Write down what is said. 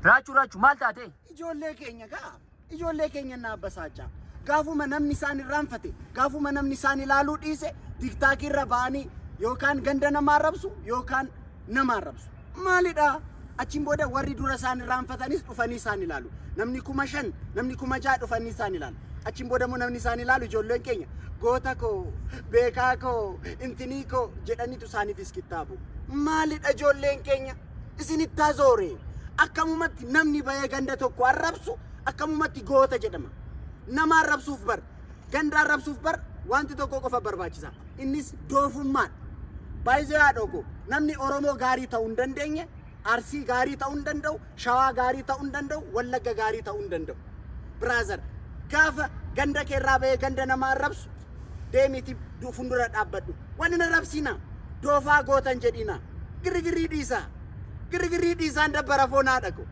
Raachuu, Raachuu, maal taate? Ijoollee keenya gaa, ijoollee keenya na abbasaachaa. Gaafuma namni isaan irraanfate, gaafuma namni isaan ilaaluu dhiise, TikTokii irra ba'anii yookaan ganda nama arrabsu yookaan nama arrabsu. Maalidha? Achiin booda warri dura isaan irraanfatanis dhufanii isaan ilaalu. Namni 5,000, namni 6,000 dhufanii isaan ilaalu. Achiin booda immoo namni isaan ilaalu ijoolleen keenya goota koo, beekaa koo, intinii koo jedhaniitu isaaniifis kittaabu. Maalidha ijoolleen keenya? Isinitti hazoore. Akkamumatti namni bahee ganda tokko arrabsu akkamumatti goota jedhama? Nama arrabsuuf bar, ganda arrabsuuf bar wanti tokko qofa barbaachisa. Innis doofummaadha. Baay'ee haadhoo koo, namni Oromoo gaarii ta'uu hin dandeenye, Arsii gaarii ta'uu hin danda'u, Shawaa gaarii ta'uu hin danda'u, Wallagga gaarii ta'uu hin danda'u. Brother, gaafa ganda keerraa bahee ganda nama arrabsu deemiti fuuldura dhaabbadhu. Wanni na arrabsiina. Doofaa gootan jedhina. Girigirrii dhiisaa. Girigirrii dhiisaan dabbara foon haadha koo.